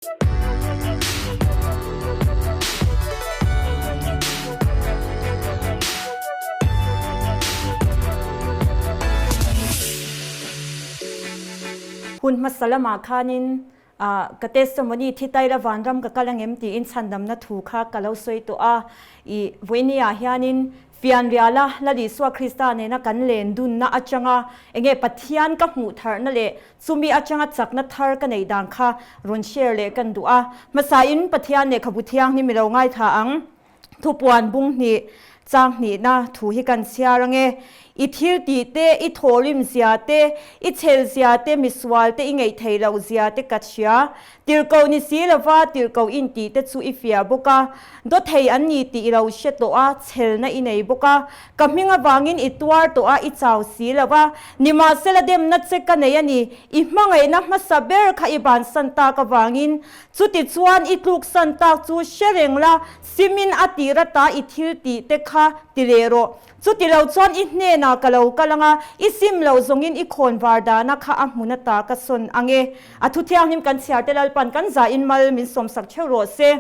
Hun hmasa lamah khanin ka testimony thi taila vanram ka kal angem tiin chhandamna thu kha ka lo sawi tawh a. I vawinia hianin Fianriala Lal Isua Krista nena kan len dunna atanga enge Pathian ka hmuh tharna leh chumi atanga chakna thar ka neih dan kha rawn share leh kan duh a. Hmasain Pathian lehkhabu thianghlim i lo ngaithla ang. Thupuan bung hnih chang hnihna thu hi kan chhiar ange. I thil tih te, i thawhrim zia te, i chhel zia te, misual te i ngeih theih loh zia te ka hria. Tirhkoh ni si lova tirhkoh in tih te chu i fiah bawk a, dawthei an ni tih i lo hre tawh a, chhelna i nei bawk a, ka hming avangin i tuar tawh a, i chau si lo a, nimahsela demna che ka nei a ni, i hmangaihna hmasa ber kha i bansan tak avangin, chutichuan i tluksan tak chu hre reng la, simin a tir ata i thil tih te kha ti leh rawh. Chuti lo chuan i hnenah ka lo kal ang a, i sim loh zawngin i khawn var dana kha a hmun ata ka sawn ang e. A thu thianghlim kan chhiar te Lalpan kan zahin mal min sawmsak theuh rawh se.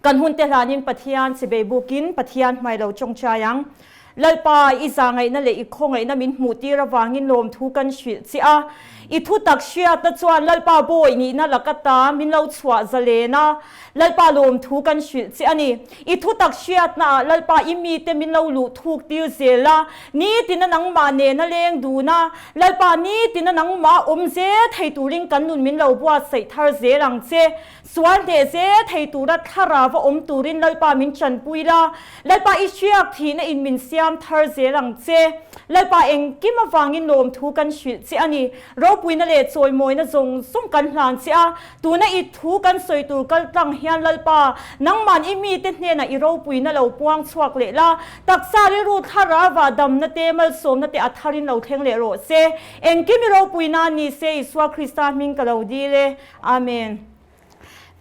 Kan hun te hlanin Pathian chibei bukin Pathian hmai lo tawngtai ang. Lalpa, i zahngaihna leh i khawngaihna min hmuh tir avangin lawmthu kan hrilh che a. I thu tak hriatna chuan Lalpa bawi nihna laka ta min lo chhuah zalen a. Lalpa lawmthu kan hrilh che a ni. I thutak hriatnaah Lalpa i mite min lo luh thuk tir zel a, nitina nangmah nena leng dun a, Lalpa nitina nangmah awm zel thei turin kan nun min lo buatsaih thar zel ang che. Sual hneh zel thei tura thlarau a awm turin Lalpa min tanpui la, Lalpa i hriak thihna in min siam thar zel ang che. Lalpa engkim avangin lawmthu kan hrilh che a ni. Ropuina leh chawimawina zawng zawng kan hlan che a, Tuna i thu kan sawi tur kal tlang hian Lalpa, nangman i mite hnenah i ropuina lo puang chhuak leh la, taksa rilru thlarava damna te, malsawmna te a tharin lo thleng leh rawh se. Engkim i ropuina ni se Isua Krista hming ka lo dil e. Amen.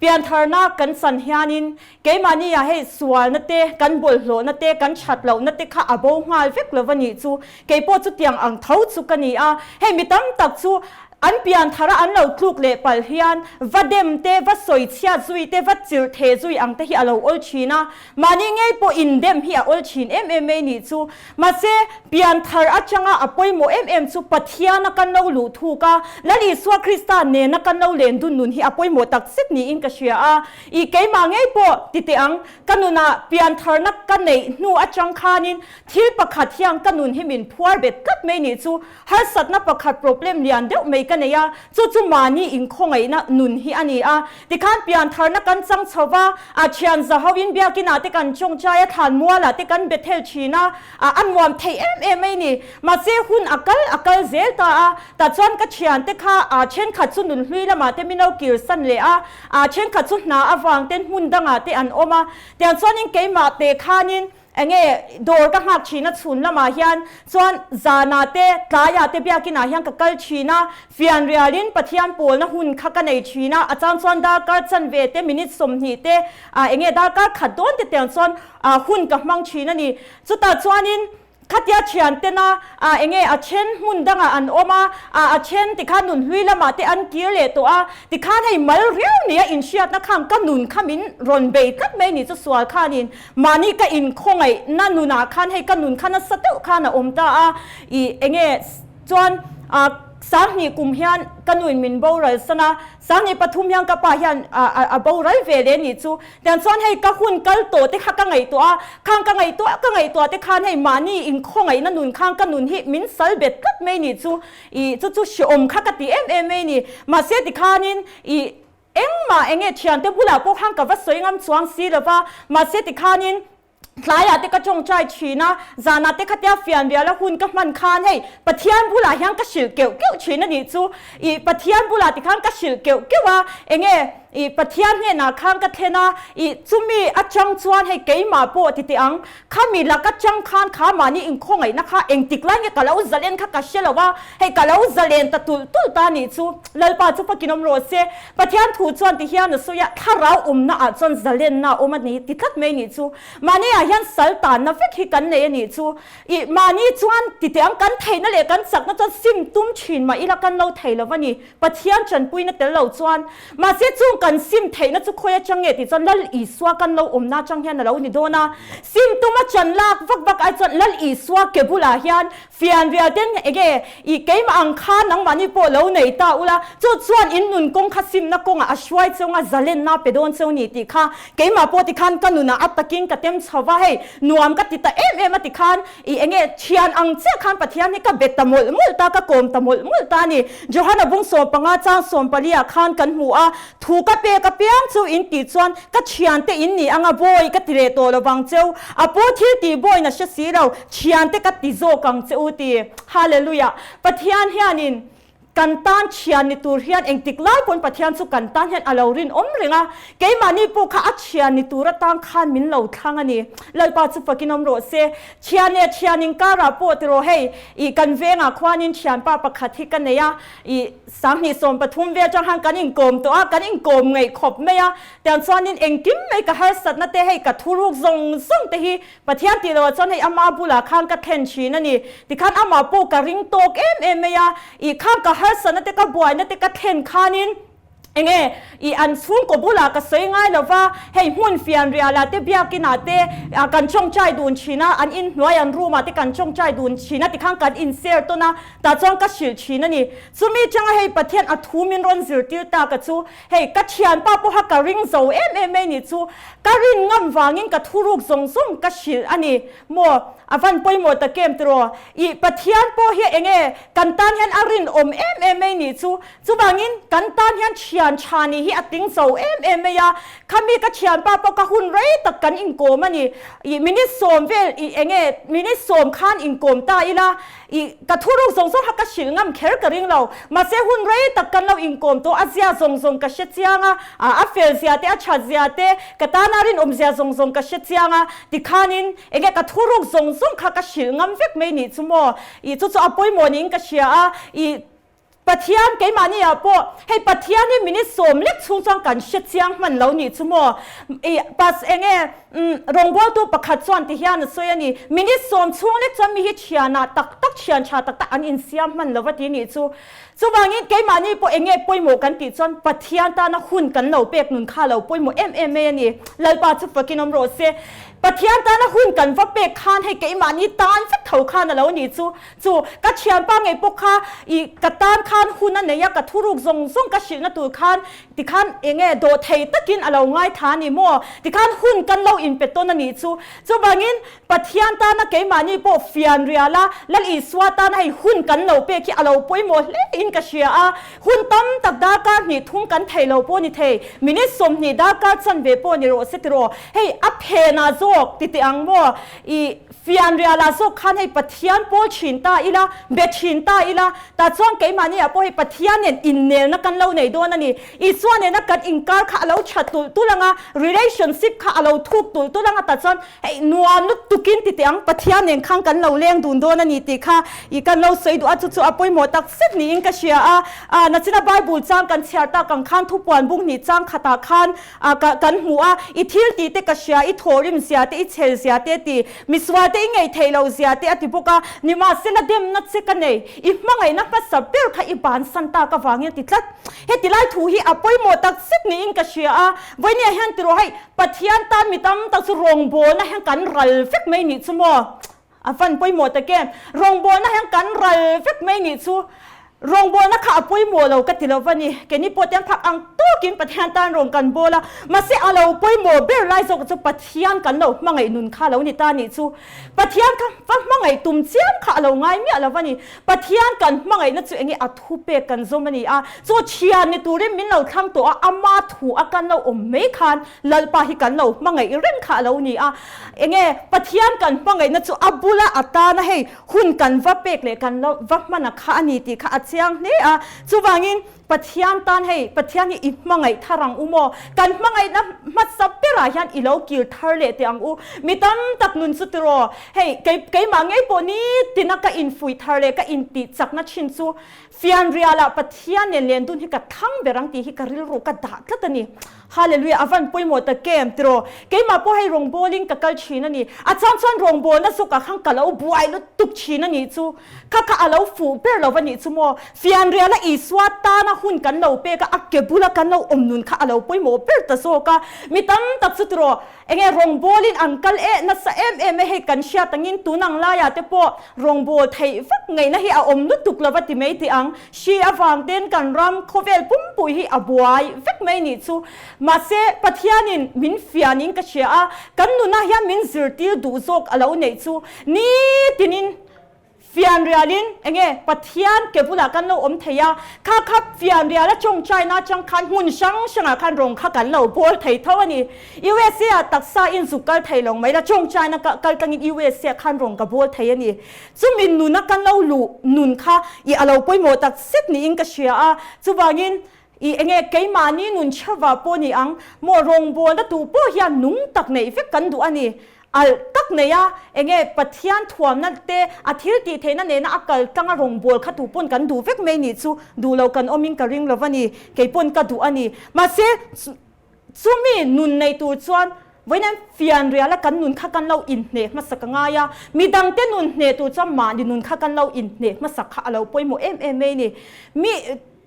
Piantharna kan chan hianin keimahni ah hei sualna te, kan bawlhhlawhna te, kan thatlohna te kha a bo nghal vek lo va nih chu. Keipawh chutiang ang tho chu ka ni a. Hei mi tam tak chu An pian thara an lo tluk leh palh hian va dem te, va sawi chhiat zui te, va chirh theh zui ang te hi a lo awl thin a. Mahni ngei pawh indem hi a awl thin em em mai nih chu. Mahse, pian thar atanga a pawimawh em em chu Pathiana kan lo luh thuk a, Lal Isua Krista nena kan lo len dun nun hi a pawimawh tak zet niin ka hria a. I keimah ngei pawh ti teh ang, ka nunah pian tharna ka neih hnu atang khanin thil pakhat hian ka nun hi min phuar bet tlat mai nih chu. Harsatna pakhat problem lian deuh mai ka nei a, chu chu mahni inkhawngaihna nun hi a ni a. Tikhan piantharna kan chang chho va, a thian za hoin biakinah te kan tawngtai a, thlan mualah te kan be thel thin a, a nuam thei em em mai ni. Mahse hun a kal a kal zel ta a, tah chuan ka thiante kha a thenkhat chu nunhlui lamah te min lo kirsan leh a, a thenkhat chu hna avang ten hmun dangah te an awm a. Tiang chuanin keimah te khanin Enge dawr ka nghak thin a chhun lamah hian chuan zanah te tlaiah te biakinah hian ka kal thin a, fian rialin Pathian pawlna hun kha ka nei thin a, a chang chuan darkar chanve te minute 20 te ah enge darkar khat dawn te tiang chuan ah hun ka hmang thin a ni. Chutah chuanin khatia thian tena ah enge a then hmun dangah an awm a, ah a then tikhan nunhlui lamah te an kir leh tawh a, tikhan hei mal riau nia inhriatna khan ka nun kha min rawn bei tlat mai ni chu sual khanin Mahni ka inkhawngaih na nunah khan hei ka nun kha nasa deuh khan a awm ta a, i enge chuan 2000 kum hian ka nuin min boral san a, 2003 hian ka pa hian a boral ve leh nih chu. Tiang chuan hei ka hun kal tawh te kha ka ngaihtuah a, khang ka ngaihtuah ka ngaihtuah te khan hei mahni inkhawngaih na nun khan ka nun hi min sal bet tlat mai nih chu, i chu chu hreawm kha ka ti em em mai ni. Mahse tikhanin i. Engmah enge thiante bulah pawh khan ka va sawi ngam chuang si lo va, mahse tikhanin tlaiah te ka tawngtai thin a, zanah te khatia fian riala hun ka hman khan hei Pathian bulah hian ka hrilh keuh keuh thin a nih chu, ih Pathian bulah tikhan ka hrilh keuh keuh a, enge ih Pathian hnenah khan ka thlen a, ih chumi atang chuan hei keimah pawh ti teh ang, Khami laka chang khan kha mahni inkhawngaihna kha engtik lai nge ka lo zalen kha ka hre lo a, hei ka lo zalen ta tulh tulh ta nih chu. Lalpa chu fakin awm rawh se. Pathian thu chuan ti hian a sawi a, thlarau awmna ah chuan zalenna a awm a ni ti tlat mai nih chu. Mahni ah hian sal tanna vek hi kan nei a nih chu. Ih mahni chuan ti teh ang kan theihna leh kan chakna chuan sim tum thin mah ila kan lo thei lo a ni. Pathian tanpuina tel lo chuan. Mahse chung kan. kan sim theihna chu khawi atang nge tih chuan Lal Isua kan lo awmna atang hian a lo ni dawn a. Sim tuma chan lak vak vak ai chuan Lal Isua ke bulah hian Fianrial ten enge i keimah ang kha nangmahni pawh lo nei ta ula, chu chuan in nun kawng kha simna kawngah a hruai cheu nga zalenna pe dawn cheu ni tih kha keimah pawh tikhan ka nunah a takin ka tem chho va, hei nuam ka ti ta em em a tikhan i enge thian ang chiah khan Pathian hi ka bet ta mawlh mawlh ta, ka kawm ta mawlh mawlh ta a ni. Johana bung 15 chang 14 ah khan kan hmu a, Thu ka pek apiang chu in tih chuan ka thiante in ni anga bawi ka ti leh tawh lo vang cheu, a pu thil tih bawiin a hre si lo, thiante ka ti zawk ang che u ti. Hallelujah! Pathian hianin kan tan thian ni tur hian engtik lai pawn Pathian chu kan tan hian a lo rinawm reng a, keimahni pawh kha a thian ni tur atang khan min lo thlang a ni. Lalpa chu fakin awm rawh se. Thian leh thian inkarah pawh tiraw hei, ih kan vengah khuanin thianpa pakhat hi ka nei a, ih 20 13 vel atang khan kan inkawm tawh a, kan inkawm ngaih khawp mai a, tiang chuanin engkim mai ka harsatna te hei ka thuruk zawng zawng te hi Pathian tih loh ah chuan hei ama bulah khan ka thlen thin a ni, tikhan amah pawh ka ring tawk em em mai a, ih khang ka harsatna te ka buaina te ka thlen khanin enge ih an chhungkaw bulah ka sawi ngai lo va, hei hmun fianrial ah te biakin ah te kan tawngtai dun thin a, an inhnuai an room ah te kan tawngtai dun thin a tikhan kan in share tawn a, Tah chuan ka hrilh thin a ni. Chumi changa hei Pathian a thu min rawn zirtir ta ka chu, hei ka thianpa pawha ka ring zo em em mai nih chu, ka rin ngam vangin ka thuruk zawng zawng ka hrilh a ni maw? A van pawimawh tak em tiraw? Ih Pathian pawh hi enge kan tan hian a rinawm em em mai nih chu, chuvangin kan tan hian thian tha nih hi a tling zo em em mai a, khami ka thianpa pawh ka hun rei tak kan inkawm a ni. Ih minute sawm vel ih enge minute sawm khan inkawm ta ila, I ka thuruk zawng zawng kha ka hrilh ngam kher ka ring lo. Mahse hun rei tak kan lo inkawm tawh, a zia zawng zawng ka hre chiang a, a fel zia te, a that zia te, ka tana rinawm zia zawng zawng ka hre chiang a, tikhanin enge ka thuruk zawng zawng kha ka hrilh ngam vek mai nih chu maw? I chu chu a pawimawh niin ka hria a, i Pathian keimahni ah pawh hei Pathian hi minute sawm lek chhung chuan kan hre chiang hman lo nih chu maw? I pas enge umm rawngbawltu pakhat chuan ti hian a sawi a ni, minute sawm chhung lek chuan mi hi thianah tak tak thian tha tak tak an insiam hman lo va ti nih chu. Chuvangin keimahni pawh enge pawimawh kan tih chuan Pathian tana hun kan lo pek nun kha lo pawimawh em em mai a ni. Lalpa chu fakin awm rawh se. Pathian tana hun kan va pek khan hei keimahni tan vek tho khan a lo nih chu. Chu, ka thianpa ngei pawh kha i ka tan khan hun a nei a, ka thuruk zawng zawng ka hrilhna tur khan tikhan enge dawhthei takin a lo ngaithla a ni maw? Tikhan hun kan lo inpe tawn a nih chu. Chuvangin Pathian tana keimahni pawh fian rial a, Lal Isua tana hei hun kan lo pek hi a lo pawimawh hle in ka hria a. Hun tam tak darkar hnih thum kan thei lo pawh ni thei, minute 20 darkar chanve pawh ni rawh se tiraw? Hei a phenah zawk ti teh ang maw? I Fianrialah zawk khan hei Pathian pawl thin ta ila, be thin ta ila, tah chuan keimahni ah pawh hei Pathian nen innelna kan lo nei dawn a ni. Isua nena kan inkar kha a lo tha tulh tulh ang a, relationship kha a lo thuk tulh tulh ang a, tah chuan hei nuam lutukin ti teh ang, Pathian nen khan kan lo leng dun dawn a ni tih kha i kan lo sawi duh a, chu chu a pawimawh tak zet niin ka hria a. A nachina Bible chang kan chhiar tak ang khan thupuan bung hnih chang khatah khan A ka kan hmu a, i thil tih te ka hria, i thawhrim zia te, i chhel zia te a ti. Misual te i ngaih theih loh zia te a ti bawk a, nimahsela demna che ka nei, i hmangaihna hmasa ber kha i bansan tak avangin a ti tlat. Heti lai thu hi a pawimawh tak zet niin ka hria a, vawinia hian tiraw hei, Pathian tan mi tam tak chu rawngbawlna hian kan ral vek mai nih chu maw? A van pawimawh tak em? Rawngbawlna hian kan ral vek mai nih chu. Rawngbawlna kha a pawimawh lo ka ti lo va ni. Keini pawh te an phak ang tawkin Pathian tan rawn kan bawl a. Mahse a lo pawimawh ber lai zawk chu Pathian kan lo hmangaih nun kha lo ni ta nih chu. Pathian kha va hmangaih tum chiam kha a lo ngai miah lo va ni. Pathian kan hmangaihna chu enge a thu pek kan zawm a ni a. Chu thian ni turin min lo thlang tawh a, ama thu a kan lo awm mai khan Lalpa hi kan lo hmangaih reng kha a lo ni a. Enge Pathian kan hmangaihna chu a bula a tana hei hun kan va pek leh kan lo va hman a kha a ni tih kha a chiang hle a. Chuvangin Pathian tan hei Pathian hi i hmangaih thar ang u maw? Kan hmangaihna hmasa berah hian i lo kir thar leh teh ang u. Mi tam tak nun chu tiraw hei kei keimah ngei pawh nitina ka infuih thar leh ka intih chakna thin chu Fianrialah Pathian nen len dun hi ka thlang ber ang tih hi ka rilru ka dah tlat a ni. Hallelujah a van pawimawh tak em tiraw? Keimah pawh hei rawngbawlin ka kal thin a ni. A chang chuan rawngbawlna zawkah khan ka lo buai lutuk thin a nih chu. Kha kha a lo fuh ber lo va nih chu maw? Fianriala Isua tana hun kan lo pek a, a ke bula kan lo awm nun kha a lo pawimawh ber ta zawk a. Mi tam tak chu tiraw, enge rawngbawlin an kal eh nasa em em e hei kan hriat angin tun ang laiah te pawh rawngbâwl theih vak ngaihna hi a awm lutuk lo va ti mai teh ang. Hri avang ten kan ram khawvel pumpui hi a buai vek mai nih chu. Mahse, Pathianin min fianin ka hria a, kan nunah hian min zirtir duh zawk a lo neih chu nitinin fianrialin enge Pathian ke bulah kan lo awm thei a, kha kha fianriala tawngtaina atang khan hmun hrang hrangah khan rawng kha kan lo bawl thei tho a ni. USA ah taksa in zuk kal thei lo mai la, tawngtaina kal tangin USA ah khan rawng ka bawl thei a ni. Chumi nuna kan lo luh nun kha i a lo pawimawh tak zet niin ka hria a, chuvangin i enge keimahni nun chhava pawh ni ang maw rawngbawlna tu pawh hian nung tak neih vek kan duh a ni. Alh tak nei a, enge Pathian thuamna te a thil tih theihna nena a kal tanga rawngbâwl kha tu pawn kan duh vek mai nih chu duh lo kan awmin ka ring lo va ni, kei pawn ka duh a ni. Mahse, chumi nun nei tur chuan vawiin fianriala kan nun kha kan lo inhneh hmasak a ngai a, midangte nun hneh tur chuan mahni nun kha kan lo inhneh hmasak kha a lo pawimawh em em mai ni. Mi.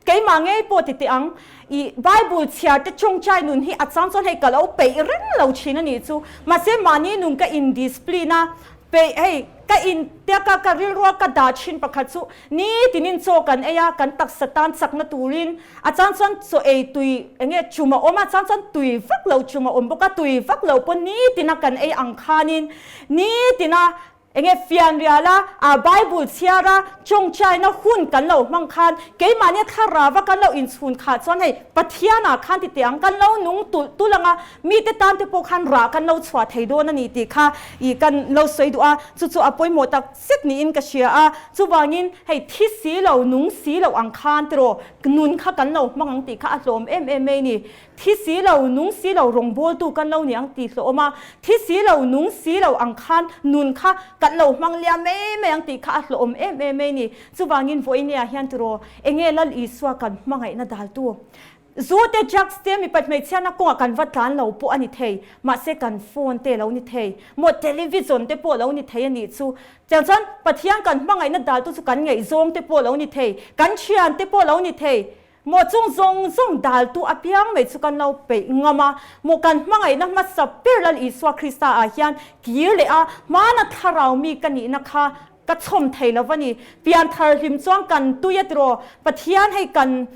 Keimah ngei pawh ti teh ang, i Bible chhiar te tawngtai nun hi a chang chuan hei ka lo peih reng lo thin a nih chu. Mahse mahni nun ka in discipline a, peih hei ka in tia ka ka rilrua ka dah thin pakhat chu nitinin chaw kan ei a, kan taksa tan chakna turin a chang chuan chaw ei tui eng nge chum a awm a, a chang chuan tui vak lo chum a awm bawk a, tui vak lo pawh nitina kan ei ang khanin nitina Enge fianriala a Bible chhiara tawngtaina hun kan lo hmang khan keimahnia thlarava kan lo inchhun khah chuan hei Pathianah khan ti teh ang kan lo nung tulh tulh anga mite tan te pawh khan rah kan lo chhuah thei dawn a ni tih kha ih kan lo sawi duh a, chu chu a pawimawh tak zet niin ka hria a, chuvangin hei thi si lo nung si lo ang khan tiraw nun kha kan lo hmang ang tih kha a hlawm em em mai a ni. Thi si lo, nung si lo rawngbawltu kan lo ni ang tih hlawh awm a, thi si lo, nung si lo ang khan nun kha kan lo hmang liam mai mai ang tih kha a hlawh awm em em mai ni. Chuvangin vawinia hian tiraw, enge Lal Isua kan hmangaihna daltu? Zu te, drugs te, mipat hmeichhiatna kawngah kan va tlan lo pawh a ni thei, mahse kan phone te lo ni thei, maw television te pawh lo ni thei a nih chu. Tiang chuan Pathian kan hmangaihna daltu chu kan ngaihzawng te pawh lo ni thei, kan thian te pawh lo ni thei, Maw chung zawng zawng daltu apiang mai chu kan lo peih ngam a, maw kan hmangaihna hmasa ber Lal Isua Krista ah hian kir leh a, hmana thlarau mi ka nihna kha ka chhawm thei lo va ni. Pianthar hlim chuan kan tui a tiraw, Pathian hei kan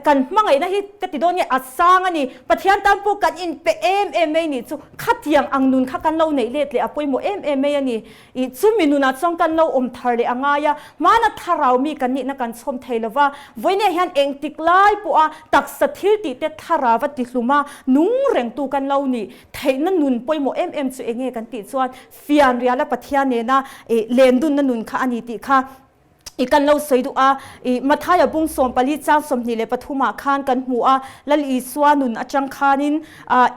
kan hmangaihna hi ka ti dawn nge a sang a ni, Pathian tan pawh kan inpe em em mai nih chu khatiang ang nun kha kan lo neih let leh a pawimawh em em mai a ni. I chumi nunah chuan kan lo awm thar leh a ngai a, hmana thlarau mi kan nihna kan chhawm thei lo va, vawiinah hian engtik lai pawha taksa thil tih te thlarau a ti hlum a, nung rengtu kan lo nih theihna nun pawimawh em em chu enge kan tih chuan fianriala Pathian nena lendunna nun kha a ni tih kha I kan lo sawi duh a, i Mathaia bung 14 chang 23 ah khan kan hmu a, Lal Isua nun atang khanin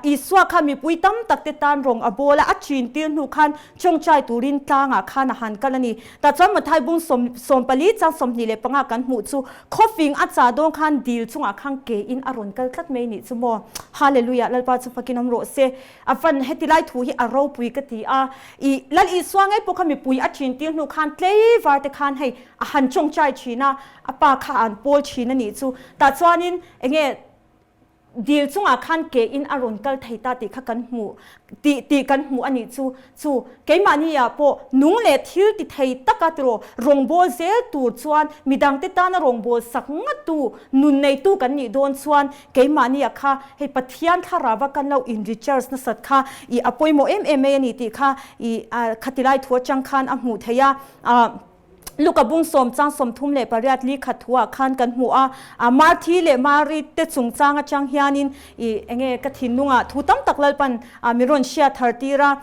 Isua kha mipui tam tak te tan rawng a bawl a, a chin tir hnu khan tawngtai turin tlangah khan a han kal a ni. Tah chuan Mathai bung 14 chang 25 kan hmuh chu khawfing a chah dawn khan dil chungah khan ke in a rawn kal tlat mai nih chu maw. Hallelujah Lalpa chu fakin awm rawh se. A van heti lai thu hi a ropui ka ti a, i Lal Isua ngei pawh kha mipui a thin tir hnu khan tleivar te khan hei a han tawngtai thin a, a pa kha an pawl thin a nih chu. Tah chuanin enge dil chungah khan ke in a rawn kal thei ta tih kha kan hmuh tih tih kan hmuh a nih chu. Chu keimahni ah pawh nung leh thil ti thei taka tiraw rawngbâwl zel tur chuan midangte tana rawngbâwl sak ngattu nun neitu kan nih dawn chuan Keimahni ah kha hei Pathian thlarava kan lo in recharge nasat kha i a pawimawh em em mai a ni tih kha i khati lai thu atang khan a hmuh theih a. Luka bung sawm chang 38 li khat thu ah khan kan hmu a, Marthi leh Mari te chungchang atang hianin i enge ka thinlungah thu tam tak Lalpan min rawn hriat thar tir a.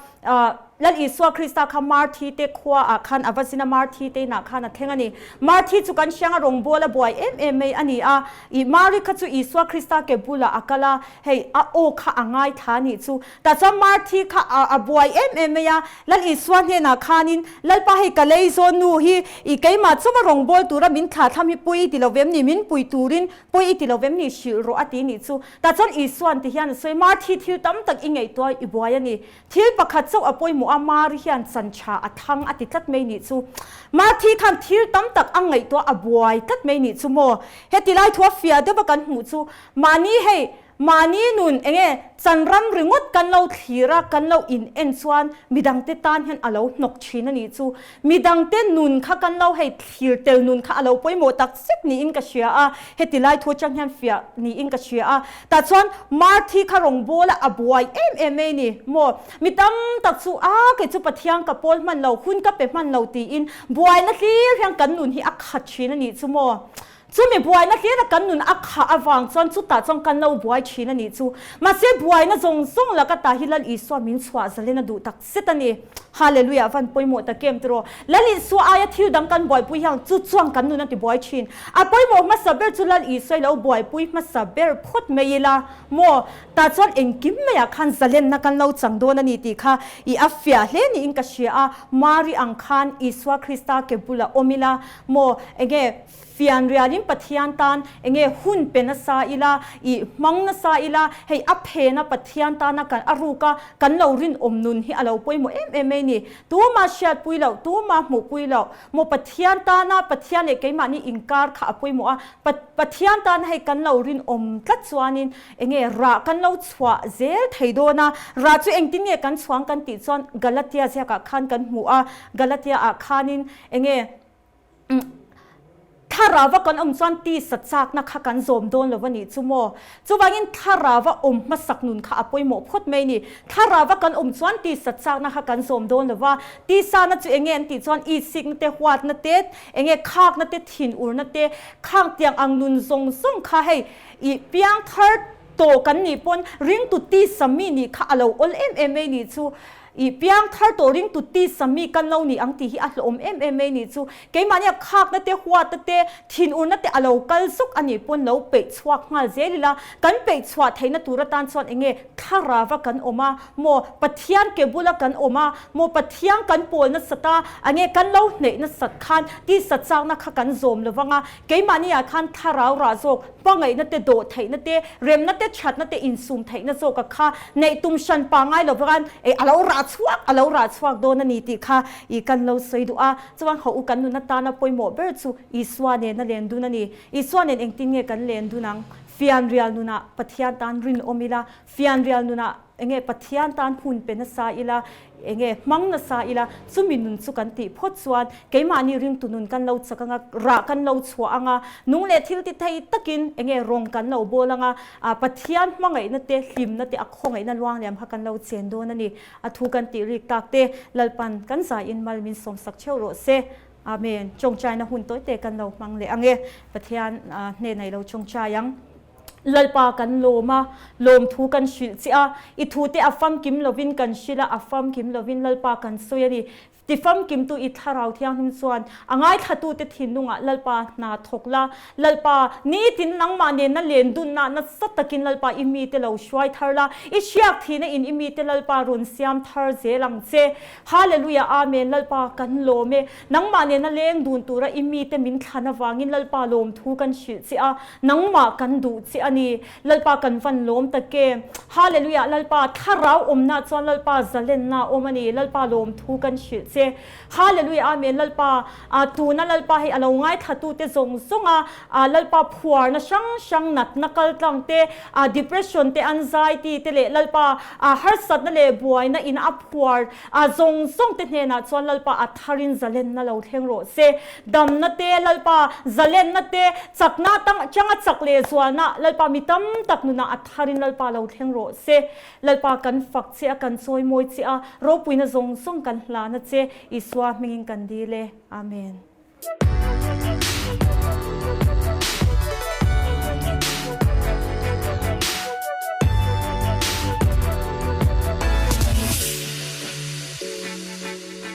Lal Isua Krista kha Marthi te khua ah khan a va zin a, Marthi te inah khan a thleng a ni. Marthi chu kan hrianga rawngbawl a buai em em mai a ni a, ih Mari kha chu Isua Krista ke bulah a kal a, hei a aw kha a ngaithla a nih chu. Tah chuan Marthi kha a a buai em em mai a, Lal Isua hnenah khanin, Lalpa hei ka lei zawn nu hi ih keimah chauha rawngbawl tura min thlah thlam hi pawi i ti lo vem ni, min pui turin pawi i ti lo vem ni hrilh rawh a ti nih chu. Tah chuan Isua'n ti hian a sawi, Marthi thil tam tak i ngaihtuah i buai a ni. Thil pakhat chauh a pawimawh a, Mari hian chan tha a thang a ti tlat mai nih chu. Marthi khan thil tam tak a ngaihtuah a buai tlat mai nih chu maw? Heti lai thu a fiah deuh a kan hmuh chu, mahni hei, mahni nun enge chan ram ringawt kan lo thlir a, kan lo in en chuan midangte tan hian a lo hnawk thin a nih chu. Midangte nun kha kan lo hei thlir tel nun kha a lo pawimawh tak zet niin ka hria a, heti lai thu atang hian fiah niin ka hria a. Tah chuan Marthi kha rawngbawla a buai em em mai ni maw? Mi tam tak chu a kei chu Pathian ka pawl hman lo, hun ka pe hman lo tiin buaina hlir hian kan nun hi a khat thin a nih chu maw? Chumi buaina hlira kan nun a khah avang chuan chutah chuan kan lo buai thin a nih chu. Mahse buaina zawng zawng laka tah hi Lal Isua min chhuah zalen a duh tak zet a ni. Hallelujah van pawimawh tak em tiraw. Lal Isua aia thil dang kan buaipui hian chu chuan kan nun a ti buai thin. A pawimawh hmasa ber chu Lal Isua i lo buaipui hmasa ber phawt mai ila maw? Tah chuan engkim maiah khan zalenna kan lo chang dawn a ni tih kha i a fiah hle niin ka hria a. Mari ang khan Isua Krista ke bulah awm ila maw? Enge Fianrialin Pathian tan enge hun pe nasa ila, i hmang nasa ila, hei a phena Pathian tana kan a ruka kan lo rinawm nun hi a lo pawimawh em em mai ni. Tuma hriatpui loh, tuma hmuhpui loh, maw Pathian tana Pathian leh keimahni inkar kha a pawimawh a, Pathian tana hei kan lo rinawm tlat chuanin enge rah kan lo chhuah zel thei dawn a, rah chu engtin nge kan chhuang kan tih chuan Galatia ziakah khan kan hmu a, Galatia ah khanin enge Thlarauva kan awm chuan tisa chakna kha kan zawm dawn lo a nih chu maw? Chuvangin thlarauva awm hmasak nun kha a pawimawh phawt mai a ni. Thlarauva kan awm chuan tisa chakna kha kan zawm dawn lo va, tisana chu enge an tih chuan itsikna te, huatna te, enge khakna te, thinurna te, khang tiang ang nun zawng zawng kha hei i piangthar tawh kan nih pawn ringtu tisa mi nih kha a lo awl em em mai a nih chu. I piang thar tawh ringtu tisa mi kan lo ni ang tih hi a hlawhawm em em mai nih chu. Keimahnia khakna te, huatna te, thinurna te a lo kal zuk a nih pawn lo peih chhuak nghal zel ila, kan peih chhuah theihna tur atan chuan enge thlarava kan awm a maw, Pathian ke bula kan awm a maw, Pathian kan pawl nasat a, enge kan lo hneih nasat khan tisa chakna kha kan zawm lo vang a, keimahniah khan thlarau rah zawk Hmangaihna te, dawhtheihna te, remna te, thatna te, insum theihna zawk a kha neih tum hran pa ngai lo vang e a lo rah chhuak, a lo rah chhuak dawn a ni tih kha i kan lo sawi duh a. Chuan haw u kan nun atana pawimawh ber chu Isua nena len dun a ni. Isua nen engtin nge kan len dun ang? Fianrial nunah Pathian tan rinawm ila, fianrial nunah enge Pathian tan hun pe nasa ila, Enge hmang nasa ila, chumi nun chu kan tih phawt chuan keimahni ringtu nun kan lo chak anga, rah kan lo chhuah anga, nung leh thil ti thei takin enge rawng kan lo bawl anga, Pathian hmangaihna te, hlimna te, a khawngaihna luangliam kha kan lo chen dawn a ni. A thu kan tih rik tak te, Lalpan kan zaiin mal min sawmsak theuh rawh se. Amen. Tawngtaina hun tawi te kan lo hmang leh ange. Pathian hnenah i lo tawngtai ang. Lalpa kan lawm a, lawmthu kan hrilh che a, i thute a famkim lovin kan hrilh a, a famkim lovin Lalpa kan sawi a ni. Ti famkimtu i Thlarau Thianghlim chuan a ngaithlatute thinlungah Lalpa hna thawk la, Lalpa, nitin nangmah nena len dunna nasa takin Lalpa i mite lo hruai thar la, i hriak thihna in i mite Lalpa rawn siam thar zel ang che. Hallelujah Amen Lalpa kan lawm e. Nangmah nena leng dun tura i mite min thlan avangin Lalpa lawmthu kan hrilh che a, nangmah kan duh che a ni. Lalpa kan van lawm tak e. Hallelujah Lalpa thlarau awmna chuan Lalpa zalenna a awm a ni. Lalpa lawmthu kan hrilh che. Hallelujah Amen Lalpa tuna Lalpa hei a lo ngaithlatute zawng zawng a Lalpa phuarna hrang hrang natna kaltlang te depression te anxiety te leh Lalpa harsatna leh buaina in a phuar A zawng zawng te hnenah chuan Lalpa a tharin zalenna lo thleng rawh se. Damna te, Lalpa zalenna te, chakna tang changa chak leh zualna Lalpa mi tam tak nunah a tharin Lalpa lo thleng rawh se. Lalpa kan fak che a, kan chawimawi che a, ropuina zawng zawng kan hlana che, Isua hmingin kan dil e. Amen.